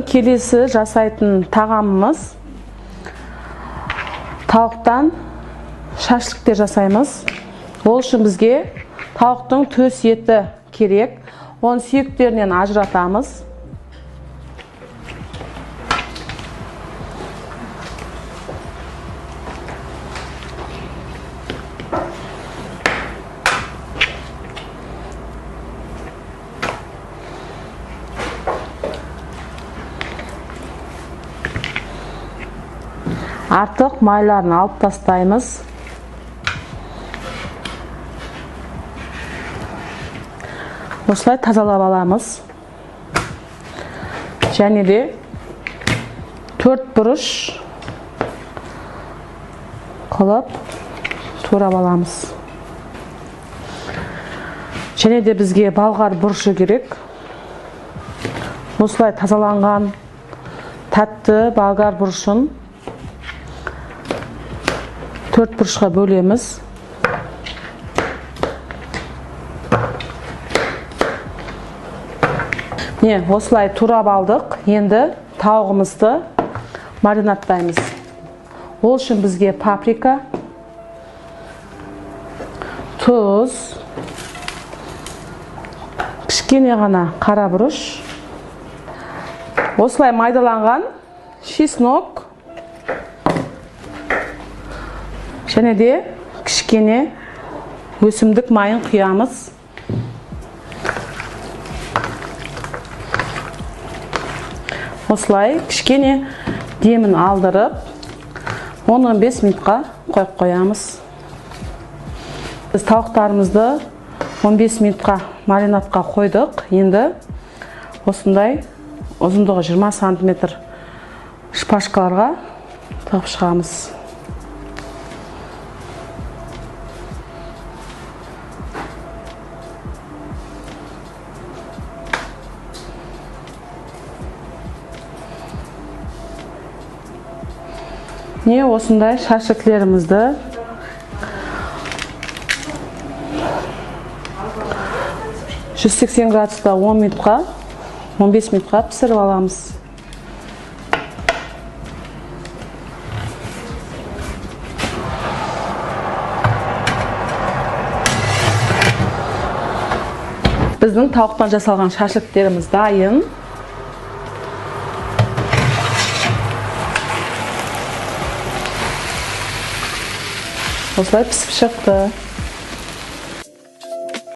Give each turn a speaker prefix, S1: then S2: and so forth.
S1: Келесі жасайтын тағамымыз тауықтан шашлыктер жасаймыз. Ол үшін бізге тауықтың төс еті керек. Оны сүйектерінен ажыратамыз. Артық майларын алып тастаймыз. Осылай тазалап аламыз. Және де 4 бұрыш қылып турап аламыз. Және де бізге болгар бұрышы керек. Осылай тазаланған тәтті болгар бұрышын 4 бұрышқа бөлеміз. Міне, осылай турап алдық. Енді тауығымызды маринадтаймыз. Ол үшін бізге паприка, тұз, кішкене ғана қара бұрыш, осылай майдаланған чеснок, және де кішкене өсімдік майын құямыз. Осылай кішкене демін алдырып, 10-15 минутқа қойып қоямыз. Біз тауықтарымызды 15 минутқа маринадқа қойдық. Енді осындай ұзындығы 20 сантиметр шпажкаларға тығып шығамыз. Міне осындай шашлыклерімізді 180 градуста 10 минутқа, 15 минутқа пісіріп аламыз. Біздің тауықтан жасалған шашлыктеріміз дайын. Осылай пісіп шықты.